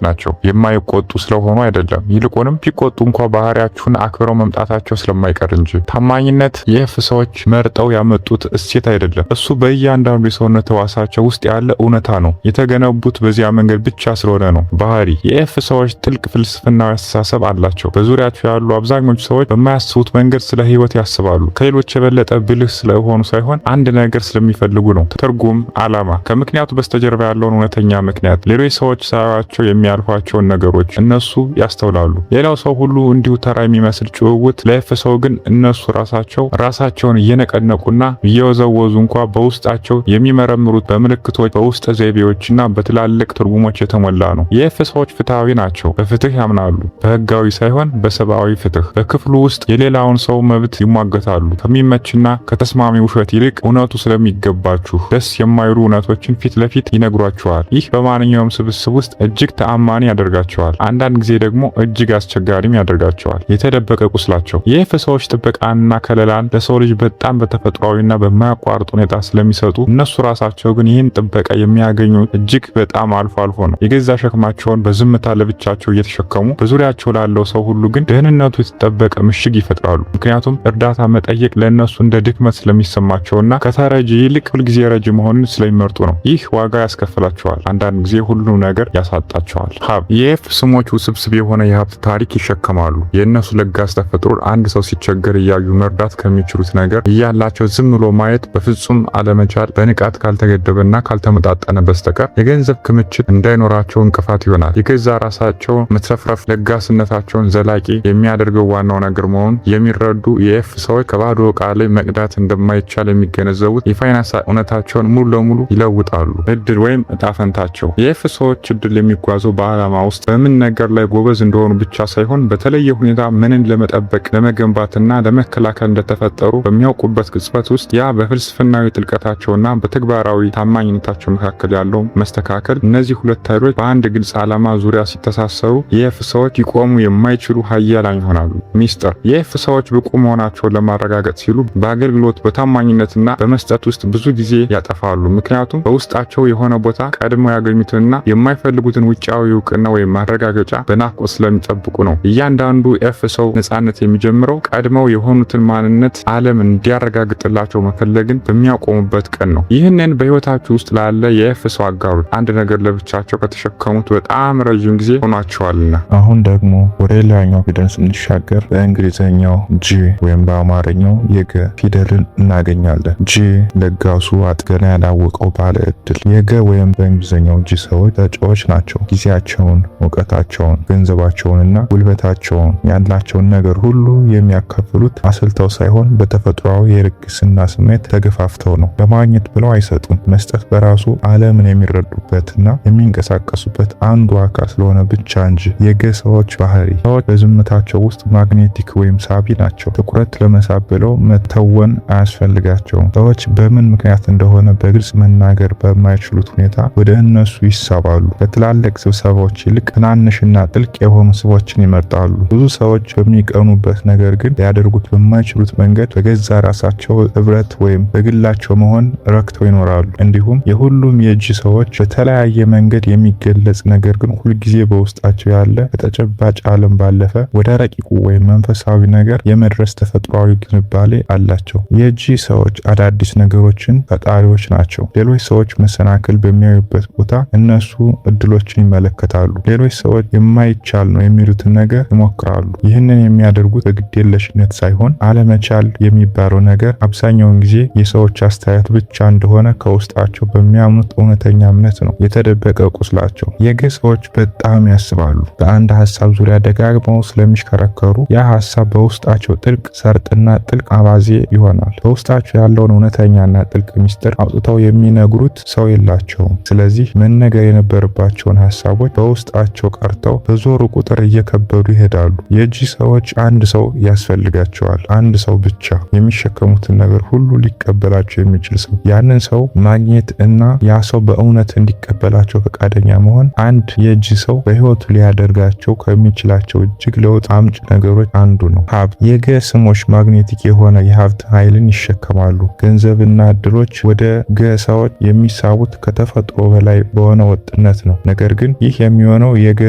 ናቸው። የማይቆጡ ስለሆኑ አይደለም፣ ይልቁንም ቢቆጡ እንኳ ባህሪያችሁን አክብረው መምጣታቸው ስለማይቀር እንጂ። ታማኝነት የ F ሰዎች መርጠው ያመጡት እሴት አይደለም። እሱ በእያንዳንዱ የሰውነት ህዋሳቸው ውስጥ ያለ እውነታ ነው። የተገነቡት በዚያ መንገድ ብቻ ስለሆነ ነው። ባህሪ። የ F ሰዎች ጥልቅ ፍልስፍናዊ አስተሳሰብ አላቸው። በዙሪያቸው ያሉ አብዛኞቹ ሰዎች በማያስቡት መንገድ ስለ ህይወት ያስባሉ። ከሌሎች የበለጠ ብልህ ስለሆኑ ሳይሆን አንድ ነገር ስለሚፈልጉ ነው። ትርጉም፣ ዓላማ፣ ከምክንያቱ በስተጀርባ ያለውን እውነተኛ ምክንያት። ሌሎች ሰዎች ሳያዩአቸው የሚያልፏቸውን ነገሮች እነሱ ያስተውላሉ። ሌላው ሰው ሁሉ እንዲሁ ተራ የሚመስል ጭውውት ለ F ሰው ግን እነሱ ራሳቸው ራሳቸውን እየነቀነቁና እየወዘወዙ እንኳ በውስጣቸው የሚመረምሩት በምልክቶች፣ በውስጥ ዘይቤዎችና በትላልቅ ትርጉሞች የተሞላ ነው። የ F ሰዎች ፍትሃዊ ናቸው። በፍትህ ያምናሉ። በህጋዊ ሳይሆን በሰብአዊ ፍትህ። በክፍሉ ውስጥ የሌላውን ሰው መብት ይሟገታሉ። ከሚመችና ከተስማሚ ውሸት ይልቅ እውነቱ ስለሚገባችሁ ደስ የማይሉ እውነቶችን ፊት ለፊት ይነግሯችኋል። ይህ በማንኛውም ስብስብ ውስጥ እጅግ ተአማኒ ያደርጋቸዋል። አንዳንድ ጊዜ ደግሞ እጅግ አስቸጋሪም ያደርጋቸዋል። የተደበቀ ቁስላቸው። የ F ሰዎች ጥበቃንና ከለላን ለሰው ልጅ በጣም በተፈጥሯዊና በማያቋርጥ ሁኔታ ስለሚሰጡ እነሱ ራሳቸው ግን ይህን ጥበቃ የሚያገኙ እጅግ በጣም አልፎ አልፎ ነው። የገዛ ሸክማቸውን በዝምታ ለብቻቸው እየተሸከሙ በዙሪያቸው ላለው ሰው ሁሉ ግን ደህንነቱ የተጠበቀ ምሽግ ይፈጥራሉ። ምክንያቱም እርዳታ መጠየቅ ለእነሱ እንደ ድክመት ስለሚሰማቸውና ከተረጂ ይልቅ ሁልጊዜ ረጂ መሆንን ስለሚመርጡ ነው። ይህ ዋጋ ያስከፍላቸዋል። አንዳንድ ጊዜ ሁሉም ነገር ያሳጣቸዋል። ሀብት። የ F ስሞች ውስብስብ የሆነ የሀብት ታሪክ ይሸከማሉ። የእነሱ ለጋስ ተፈጥሮ አንድ ሰው ሲቸገር እያዩ መርዳት ከሚችሉት ነገር እያላቸው ዝም ብሎ ማየት በፍጹም አለመቻል በንቃት ካልተገደበና ካልተመጣጠነ በስተቀር የገንዘብ ክምችት እንዳይኖራቸው እንቅፋት ይሆናል። የገዛ ራሳቸው መትረፍረፍ ለጋስነታቸውን ዘላቂ የሚያደርገው ዋናው ነገር መሆኑን የሚረዱ የ F ሰዎች ከባዶ ዕቃ ላይ መቅዳት እንደማይቻል የሚገነዘቡት የፋይናንስ እውነታቸውን ሙሉ ለሙሉ ይለውጣሉ። እድል ወይም እጣ ፈንታቸው። የ F ሰዎች እድል የሚጓዘው በዓላማ ውስጥ በምን ነገር ላይ ጎበዝ እንደሆኑ ብቻ ሳይሆን በተለየ ሁኔታ ምንን ለመጠበቅ፣ ለመገንባትና ለመከላከል እንደተፈጠሩ በሚያውቁበት ቅጽበት ውስጥ፣ ያ በፍልስፍናዊ ጥልቀታቸውና በተግባራዊ ታማኝነታቸው መካከል ያለው መስተካከል፣ እነዚህ ሁለት ኃይሎች በአንድ ግልጽ ዓላማ ዙሪያ ሲተሳሰሩ የ F ሰዎች ሊቆሙ የማይችሉ ሀያላን ይሆናሉ። ሚስጥር። የ F ሰዎች ብቁ መሆናቸውን ለማረጋገጥ ሲሉ በአገልግሎት፣ በታማኝነትና በመስጠት ውስጥ ብዙ ጊዜ ያጠፋሉ። ምክንያቱም በውስጣቸው የሆነ ቦታ ቀድመው ያገኙትንና የማይፈልጉትን ውጫዊ እውቅና ወይም ማረጋገጫ በናፍቆት ስለሚጠብቁ ነው። እያንዳንዱ F ሰው ነጻነት የሚጀምረው ቀድመው የሆኑትን ማንነት ዓለም እንዲያረጋግጥላቸው መፈለግን በሚያቆሙበት ቀን ነው። ይህንን በህይወታችሁ ውስጥ ላለ የ F ሰው አጋሩት። አንድ ነገር ለብቻቸው ከተሸከሙት በጣም ረዥም ጊዜ ሆኗቸዋልና። አሁን ደግሞ ወደ ሌላኛው ፊደል ስንሻገር በእንግሊዘኛው G ወይም በአማርኛው የገ ፊደልን እናገኛለን። G ለጋሱ ገና ያላወቀው ባለ እድል። የገ ወይም በእንግሊዘኛው G ሰዎች ሰጪዎች ናቸው። ጊዜያቸውን፣ እውቀታቸውን፣ ገንዘባቸውንና ጉልበታቸውን ያላቸውን ነገር ሁሉ የሚያካፍሉት አስልተው ሳይሆን በተፈጥሯዊ የልግስና ስሜት ተገፋፍተው ነው። ለማግኘት ብለው አይሰጡም። መስጠት በራሱ ዓለምን የሚረዱበትና የሚንቀሳቀሱበት አንዱ አካል ስለሆነ ብቻ እንጂ። የገ ሰዎች ባህሪ ሰዎች በዝምታቸው ውስጥ magnetic ወይም ሳቢ ናቸው። ትኩረት ለመሳብ ብለው መተወን አያስፈልጋቸውም። ሰዎች በምን ምክንያት እንደሆነ በግልጽ መናገር በማይችሉት ሁኔታ ወደ እነሱ ይሳባሉ። ከትላልቅ ስብሰባዎች ይልቅ ትናንሽና ጥልቅ የሆኑ ስቦችን ይመርጣሉ። ብዙ ሰዎች በሚቀኑበት ነገር ግን ሊያደርጉት በማይችሉት መንገድ በገዛ ራሳቸው ህብረት ወይም በግላቸው መሆን ረክተው ይኖራሉ። እንዲሁም የሁሉም የ G ሰዎች በተለያየ መንገድ የሚገለጽ ነገር ግን ሁልጊዜ በውስጣቸው ያለ ከተጨባጭ ዓለም ባለፈ ወደ ረቂቁ ወይም መንፈሳዊ ነገር የመድረስ ተፈጥሯዊ ዝንባሌ አላቸው። የ G ሰዎች አዳዲስ ነገሮችን ፈጣሪዎች ናቸው። ሌሎች ሰዎች መሰናክል በሚያዩበት ቦታ እነሱ እድሎችን ይመለከታሉ። ሌሎች ሰዎች የማይቻል ነው የሚሉትን ነገር ይሞክራሉ። ይህንን የሚያደርጉት በግዴለሽነት ሳይሆን አለመቻል የሚባለው ነገር አብዛኛውን ጊዜ የሰዎች አስተያየት ብቻ እንደሆነ ከውስጣቸው በሚያምኑት እውነተኛ እምነት ነው። የተደበቀ ቁስላቸው። የገ ሰዎች በጣም ያስባሉ። በአንድ ሀሳብ ዙሪያ ደጋግመው ስለሚሽከረከሩ ያ ሀሳብ በውስጣቸው ጥልቅ ሰርጥና ጥልቅ አባዜ ይሆናል። በውስጣቸው ያለውን እውነተኛና ጥልቅ ሚስጥር አውጥተው የሚነግሩት ሰው የላቸውም። ስለዚህ መነገር የነበረባቸውን ሀሳቦች በውስጣቸው ቀርተው በዞሩ ቁጥር እየከበዱ ይሄዳሉ። የ G ሰዎች አንድ ሰው ያስፈልጋቸዋል። አንድ ሰው ብቻ የሚሸከሙትን ነገር ሁሉ ሊቀበላቸው የሚችል ሰው። ያንን ሰው ማግኘት እና ያ ሰው በእውነት እንዲቀበላቸው ፈቃደኛ መሆን አንድ የ G ሰው በህይወቱ ሊያደርጋቸው ከሚችላቸው እጅግ ለውጥ አምጭ ነገሮች አንዱ ነው። ሀብት። የገ ስሞች magnetic የሆነ የሀብት ኃይልን ይሸከማሉ። ገንዘብና እድሎች ወደ ገ ሰዎች የሚሳቡት ከተፈጥሮ በላይ በሆነ ወጥነት ነው። ነገር ግን ይህ የሚሆነው የገ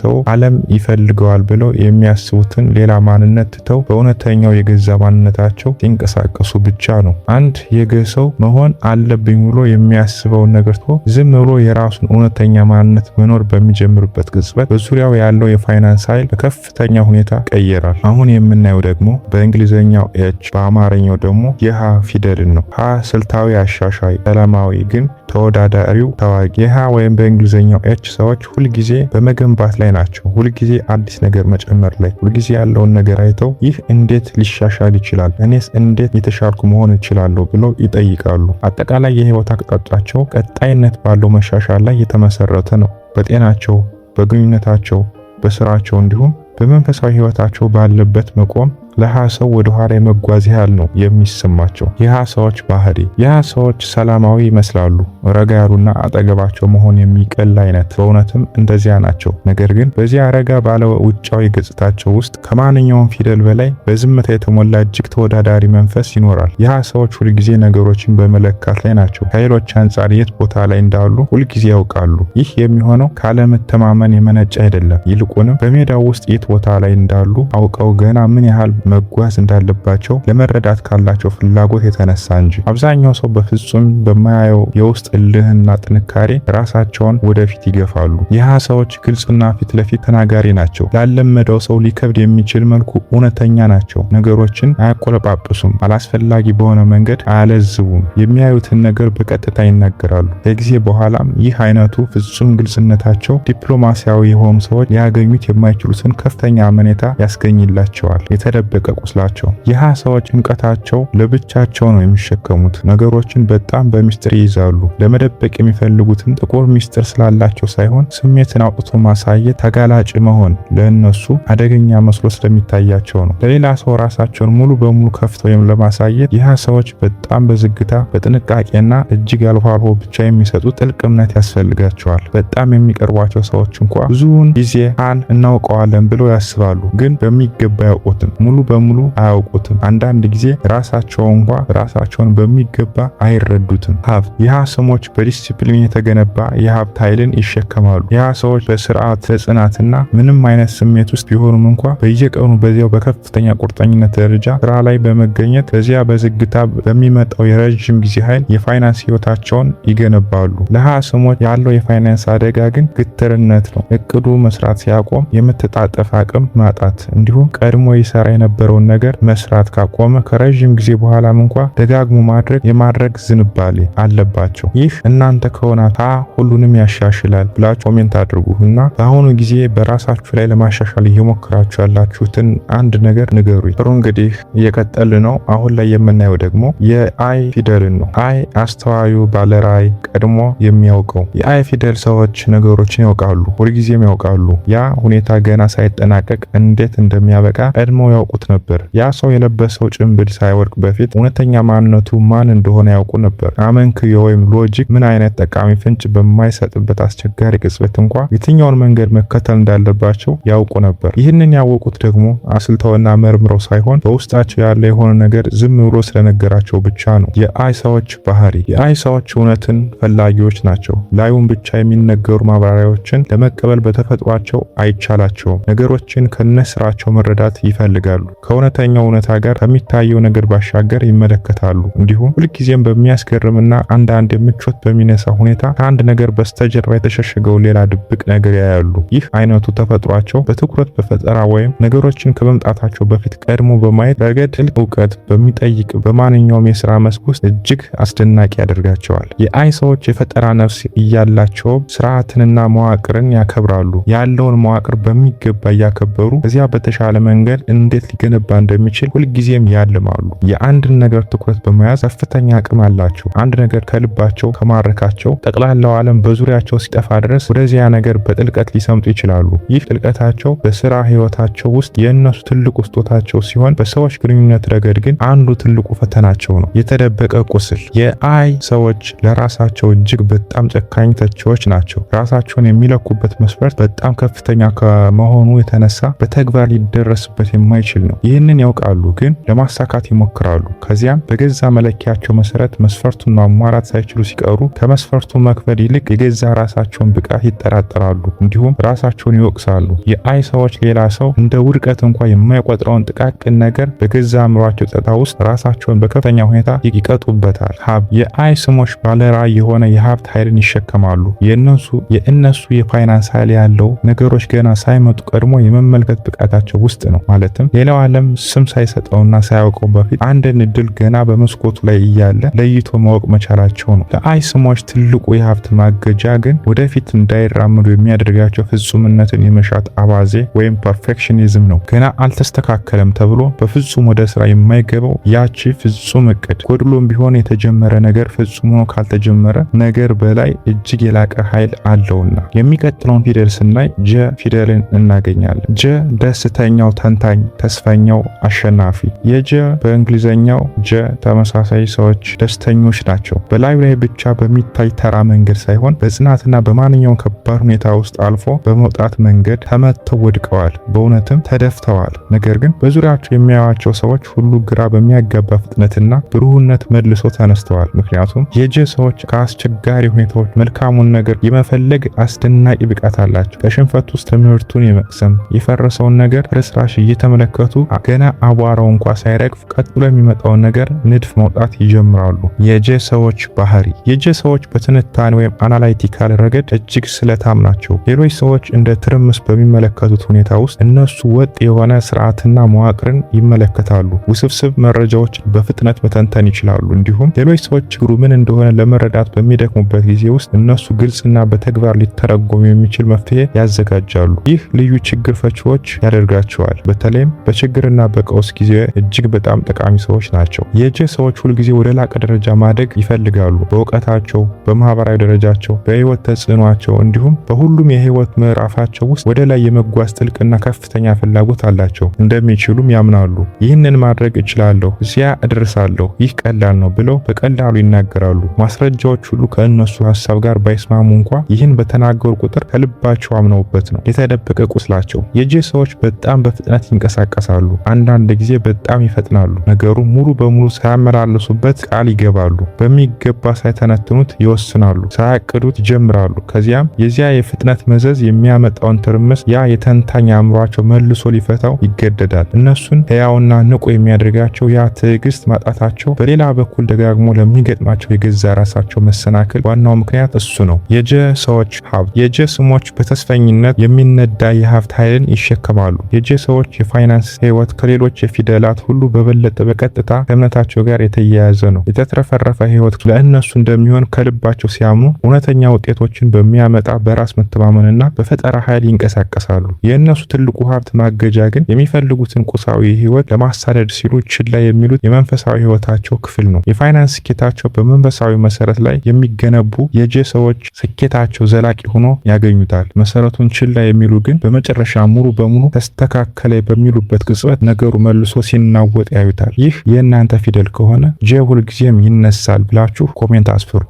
ሰው ዓለም ይፈልገዋል ብለው የሚያስቡትን ሌላ ማንነት ትተው በእውነተኛው የገዛ ማንነታቸው ሲንቀሳቀሱ ብቻ ነው። አንድ የገ ሰው መሆን አለብኝ ብሎ የሚያስበውን ነገር ትቶ ዝም ብሎ የራሱን እውነተኛ ማንነት መኖር በሚጀምርበት ቅጽበት በዙሪያው ያለው የፋይናንስ ኃይል በከፍተኛ ሁኔታ ይቀየራል። አሁን የምናየው ደግሞ በእንግሊዘኛው H በአማርኛው ደግሞ የሃ ፊደልን ነው። ሃ ስልታዊ አሻሻይ፣ ሰላማዊ ግን ተወዳዳሪው ተዋጊ። የሃ ወይም በእንግሊዘኛው H ሰዎች ሁልጊዜ በመገንባት ላይ ናቸው። ሁልጊዜ አዲስ ነገር መጨመር ላይ፣ ሁልጊዜ ያለውን ነገር አይተው ይህ እንዴት ሊሻሻል ይችላል፣ እኔስ እንዴት የተሻልኩ መሆን እችላለሁ ብለው ይጠይቃሉ። አጠቃላይ የህይወት አቅጣጫቸው ቀጣይነት ባለው መሻሻል ላይ የተመሰረተ ነው። በጤናቸው፣ በግንኙነታቸው፣ በስራቸው እንዲሁም በመንፈሳዊ ህይወታቸው ባለበት መቆም ለሃ ሰው ወደ ኋላ የመጓዝ ያህል ነው የሚሰማቸው። የሃ ሰዎች ባህሪ። የሃ ሰዎች ሰላማዊ ይመስላሉ፣ ረጋ ያሉና አጠገባቸው መሆን የሚቀል አይነት። በእውነትም እንደዚያ ናቸው። ነገር ግን በዚያ ረጋ ባለ ውጫዊ ገጽታቸው ውስጥ ከማንኛውም ፊደል በላይ በዝምታ የተሞላ እጅግ ተወዳዳሪ መንፈስ ይኖራል። የሃ ሰዎች ሁልጊዜ ነገሮችን በመለካት ላይ ናቸው። ከሌሎች አንጻር የት ቦታ ላይ እንዳሉ ሁልጊዜ ያውቃሉ። ይህ የሚሆነው ካለመተማመን የመነጨ አይደለም። ይልቁንም በሜዳው ውስጥ የት ቦታ ላይ እንዳሉ አውቀው ገና ምን ያህል መጓዝ እንዳለባቸው ለመረዳት ካላቸው ፍላጎት የተነሳ እንጂ። አብዛኛው ሰው በፍጹም በማያየው የውስጥ እልህና ጥንካሬ ራሳቸውን ወደፊት ይገፋሉ። የሃ ሰዎች ግልጽና ፊት ለፊት ተናጋሪ ናቸው። ላለመደው ሰው ሊከብድ የሚችል መልኩ እውነተኛ ናቸው። ነገሮችን አያቆለጳጵሱም፣ አላስፈላጊ በሆነ መንገድ አያለዝቡም። የሚያዩትን ነገር በቀጥታ ይናገራሉ። ከጊዜ በኋላም ይህ አይነቱ ፍጹም ግልጽነታቸው ዲፕሎማሲያዊ የሆኑ ሰዎች ሊያገኙት የማይችሉትን ከፍተኛ አመኔታ ያስገኝላቸዋል። የተደበቀ ቁስላቸው። የሃ ሰዎች ጭንቀታቸው ለብቻቸው ነው የሚሸከሙት። ነገሮችን በጣም በሚስጥር ይይዛሉ። ለመደበቅ የሚፈልጉትን ጥቁር ሚስጥር ስላላቸው ሳይሆን ስሜትን አውጥቶ ማሳየት ተጋላጭ መሆን ለእነሱ አደገኛ መስሎ ስለሚታያቸው ነው። ለሌላ ሰው ራሳቸውን ሙሉ በሙሉ ከፍተው ለማሳየት የሃ ሰዎች በጣም በዝግታ በጥንቃቄና እጅግ አልፎ አልፎ ብቻ የሚሰጡ ጥልቅ እምነት ያስፈልጋቸዋል። በጣም የሚቀርቧቸው ሰዎች እንኳ ብዙውን ጊዜ ሃን እናውቀዋለን ብለው ያስባሉ፣ ግን በሚገባ ያውቁትም። ሙሉ በሙሉ አያውቁትም። አንዳንድ ጊዜ ራሳቸው እንኳ ራሳቸውን በሚገባ አይረዱትም። ሀብት። የሀ ስሞች በዲሲፕሊን የተገነባ የሀብት ኃይልን ይሸከማሉ። የሀ ሰዎች በስርዓት፣ በጽናትና ምንም አይነት ስሜት ውስጥ ቢሆኑም እንኳ በየቀኑ በዚያው በከፍተኛ ቁርጠኝነት ደረጃ ስራ ላይ በመገኘት በዚያ በዝግታ በሚመጣው የረጅም ጊዜ ኃይል የፋይናንስ ህይወታቸውን ይገነባሉ። ለሀ ስሞች ያለው የፋይናንስ አደጋ ግን ግትርነት ነው። እቅዱ መስራት ሲያቆም የመተጣጠፍ አቅም ማጣት፣ እንዲሁም ቀድሞ ይሰራ የነበረውን ነገር መስራት ካቆመ ከረዥም ጊዜ በኋላም እንኳ ደጋግሞ ማድረግ የማድረግ ዝንባሌ አለባቸው። ይህ እናንተ ከሆነ ሀ ሁሉንም ያሻሽላል ብላችሁ comment አድርጉ እና በአሁኑ ጊዜ በራሳችሁ ላይ ለማሻሻል እየሞከራችሁ ያላችሁትን አንድ ነገር ንገሩኝ። ጥሩ፣ እንግዲህ እየቀጠልን ነው። አሁን ላይ የምናየው ደግሞ የ I ፊደልን ነው። I አስተዋዩ፣ ባለራዕይ፣ ቀድሞ የሚያውቀው። የ I ፊደል ሰዎች ነገሮችን ያውቃሉ፣ ሁልጊዜም ያውቃሉ። ያ ሁኔታ ገና ሳይጠናቀቅ እንዴት እንደሚያበቃ ቀድመው ያውቁት ነበር። ያ ሰው የለበሰው ጭንብል ሳይወድቅ በፊት እውነተኛ ማንነቱ ማን እንደሆነ ያውቁ ነበር። አመክንዮ ወይም logic ምን አይነት ጠቃሚ ፍንጭ በማይሰጥበት አስቸጋሪ ቅጽበት እንኳ የትኛውን መንገድ መከተል እንዳለባቸው ያውቁ ነበር። ይህንን ያወቁት ደግሞ አስልተውና መርምረው ሳይሆን በውስጣቸው ያለ የሆነ ነገር ዝም ብሎ ስለነገራቸው ብቻ ነው። የ I ሰዎች ባህሪ። የ I ሰዎች እውነትን ፈላጊዎች ናቸው። ላዩን ብቻ የሚነገሩ ማብራሪያዎችን ለመቀበል በተፈጥሯቸው አይቻላቸውም። ነገሮችን ከነስራቸው መረዳት ይፈልጋሉ። ከእውነተኛው እውነታ ጋር ከሚታየው ነገር ባሻገር ይመለከታሉ። እንዲሁም ሁልጊዜም በሚያስገርምና አንዳንድ ምቾት በሚነሳ ሁኔታ ከአንድ ነገር በስተጀርባ የተሸሸገው ሌላ ድብቅ ነገር ያያሉ። ይህ አይነቱ ተፈጥሯቸው በትኩረት በፈጠራ ወይም ነገሮችን ከመምጣታቸው በፊት ቀድሞ በማየት ረገድ ጥልቅ እውቀት በሚጠይቅ በማንኛውም የስራ መስክ ውስጥ እጅግ አስደናቂ ያደርጋቸዋል። የ I ሰዎች የፈጠራ ነፍስ እያላቸው ስርዓትንና መዋቅርን ያከብራሉ። ያለውን መዋቅር በሚገባ እያከበሩ ከዚያ በተሻለ መንገድ እንዴት ሊገነባ እንደሚችል ሁልጊዜም ያልማሉ። የአንድን ነገር ትኩረት በመያዝ ከፍተኛ አቅም አላቸው። አንድ ነገር ከልባቸው ከማረካቸው ጠቅላላው ዓለም በዙሪያቸው ሲጠፋ ድረስ ወደዚያ ነገር በጥልቀት ሊሰምጡ ይችላሉ። ይህ ጥልቀታቸው በስራ ህይወታቸው ውስጥ የእነሱ ትልቁ ስጦታቸው ሲሆን በሰዎች ግንኙነት ረገድ ግን አንዱ ትልቁ ፈተናቸው ነው። የተደበቀ ቁስል። የ I ሰዎች ለራሳቸው እጅግ በጣም ጨካኝ ተቺዎች ናቸው። ራሳቸውን የሚለኩበት መስፈርት በጣም ከፍተኛ ከመሆኑ የተነሳ በተግባር ሊደረስበት የማይችል ነው። ይህንን ያውቃሉ፣ ግን ለማሳካት ይሞክራሉ። ከዚያም በገዛ መለኪያቸው መሰረት መስፈርቱን ማሟላት ሳይችሉ ሲቀሩ ከመስፈርቱ መክበድ ይልቅ የገዛ ራሳቸውን ብቃት ይጠራጠራሉ፣ እንዲሁም ራሳቸውን ይወቅሳሉ። የ I ሰዎች ሌላ ሰው እንደ ውድቀት እንኳ የማይቆጥረውን ጥቃቅን ነገር በገዛ አእምሯቸው ጸጥታ ውስጥ ራሳቸውን በከፍተኛ ሁኔታ ይቀጡበታል። ሀብት። የ I ስሞች ባለራዕይ የሆነ የሀብት ኃይልን ይሸከማሉ። የእነሱ የፋይናንስ ኃይል ያለው ነገሮች ገና ሳይመጡ ቀድሞ የመመልከት ብቃታቸው ውስጥ ነው። ማለትም ሌላው ዓለም ስም ሳይሰጠውና ሳያውቀው በፊት አንድን እድል ገና በመስኮቱ ላይ እያለ ለይቶ ማወቅ መቻላቸው ነው። ለ I ስሞች ትልቁ የሀብት ማገጃ ግን ወደፊት እንዳይራመዱ የሚያደርጋቸው ፍጹምነትን የመሻት አባዜ ወይም perfectionism ነው። ገና አልተስተካከለም ተብሎ በፍጹም ወደ ስራ የማይገባው ያቺ ፍጹም እቅድ፣ ጎድሎም ቢሆን የተጀመረ ነገር ፍጹም ሆኖ ካልተጀመረ ነገር በላይ እጅግ የላቀ ኃይል አለውና። የሚቀጥለውን ፊደል ስናይ J ፊደልን እናገኛለን። J ደስተኛው ተንታኝ፣ ተስፈኛው አሸናፊ። የ J በእንግሊዘኛው J ተመሳሳይ ሰዎች ደስተኞች ናቸው። በላዩ ላይ ብቻ በሚታይ ተራ መንገድ ሳይሆን በጽናትና በማንኛውም ከባድ ሁኔታ ውስጥ አልፎ በመውጣት መንገድ ተመተው ወድቀዋል፣ በእውነትም ተደፍተዋል። ነገር ግን በዙሪያቸው የሚያዩዋቸው ሰዎች ሁሉ ግራ በሚያጋባ ፍጥነትና ብሩህነት መልሶ ተነስተዋል። ምክንያቱም የ J ሰዎች ከአስቸጋሪ ሁኔታዎች መልካሙን ነገር የመፈለግ አስደናቂ ብቃት አላቸው። ከሽንፈት ውስጥ ትምህርቱን የመቅሰም፣ የፈረሰውን ነገር ፍርስራሽ እየተመለከቱ ገና አቧራው እንኳ ሳይረግፍ ቀጥሎ የሚመጣውን ነገር ንድፍ ማውጣት ይጀምራሉ። የ J ሰዎች ባህሪ። የ J ሰዎች በትንታኔ ወይም analytical ረገድ እጅግ ስለታም ናቸው። ሌሎች ሰዎች እንደ ትርምስ በሚመለከቱት ሁኔታ ውስጥ እነሱ ወጥ የሆነ ስርዓትና መዋቅርን ይመለከታሉ። ውስብስብ መረጃዎችን በፍጥነት መተንተን ይችላሉ። እንዲሁም ሌሎች ሰዎች ችግሩ ምን እንደሆነ ለመረዳት በሚደክሙበት ጊዜ ውስጥ እነሱ ግልጽና በተግባር ሊተረጎም የሚችል መፍትሄ ያዘጋጃሉ። ይህ ልዩ ችግር ፈቺዎች ያደርጋቸዋል። በተለይም በችግርና በቀውስ ጊዜ እጅግ በጣም ጠቃሚ ሰዎች ናቸው። የ J ሰዎች ሁልጊዜ ወደ ላቀ ደረጃ ማደግ ይፈልጋሉ። በእውቀታቸው፣ በማህበራዊ ደረጃቸው፣ በህይወት ተጽዕኗቸው እንዲሁም በሁሉም የህይወት ምዕራፋቸው ውስጥ ወደ ላይ የመጓዝ ጥልቅና ከፍተኛ ፍላጎት አላቸው። እንደሚችሉም ያምናሉ። ይህንን ማድረግ እችላለሁ፣ እዚያ እደርሳለሁ፣ ይህ ቀላል ነው ብለው በቀላሉ ይናገራሉ። ማስረጃዎች ሁሉ ከእነሱ ሀሳብ ጋር ባይስማሙ እንኳ ይህን በተናገሩ ቁጥር ከልባቸው አምነውበት ነው። የተደበቀ ቁስላቸው። የ J ሰዎች በጣም በፍጥነት ይንቀሳቀሳሉ። ይናገራሉ። አንዳንድ ጊዜ በጣም ይፈጥናሉ። ነገሩ ሙሉ በሙሉ ሳያመላልሱበት ቃል ይገባሉ። በሚገባ ሳይተነትኑት ይወስናሉ። ሳያቅዱት ይጀምራሉ። ከዚያም የዚያ የፍጥነት መዘዝ የሚያመጣውን ትርምስ ያ የተንታኝ አእምሯቸው መልሶ ሊፈታው ይገደዳል። እነሱን ሕያውና ንቁ የሚያደርጋቸው ያ ትዕግስት ማጣታቸው፣ በሌላ በኩል ደጋግሞ ለሚገጥማቸው የገዛ ራሳቸው መሰናክል ዋናው ምክንያት እሱ ነው። የጀ ሰዎች ሀብት። የጀ ስሞች በተስፈኝነት የሚነዳ የሀብት ኃይልን ይሸከማሉ። የጀ ሰዎች የፋይናንስ ህይወት ከሌሎች የፊደላት ሁሉ በበለጠ በቀጥታ ከእምነታቸው ጋር የተያያዘ ነው። የተትረፈረፈ ህይወት ለእነሱ እንደሚሆን ከልባቸው ሲያምኑ እውነተኛ ውጤቶችን በሚያመጣ በራስ መተማመንና በፈጠራ ኃይል ይንቀሳቀሳሉ። የእነሱ ትልቁ ሀብት ማገጃ ግን የሚፈልጉትን ቁሳዊ ህይወት ለማሳደድ ሲሉ ችላ የሚሉት የመንፈሳዊ ህይወታቸው ክፍል ነው። የፋይናንስ ስኬታቸው በመንፈሳዊ መሰረት ላይ የሚገነቡ የጀ ሰዎች ስኬታቸው ዘላቂ ሆኖ ያገኙታል። መሰረቱን ችላ የሚሉ ግን በመጨረሻ ሙሉ በሙሉ ተስተካከለ በሚሉበት ቅጽበት ነገሩ መልሶ ሲናወጥ ያዩታል። ይህ የእናንተ ፊደል ከሆነ ጀ ሁልጊዜም ይነሳል ብላችሁ comment አስፍሩ።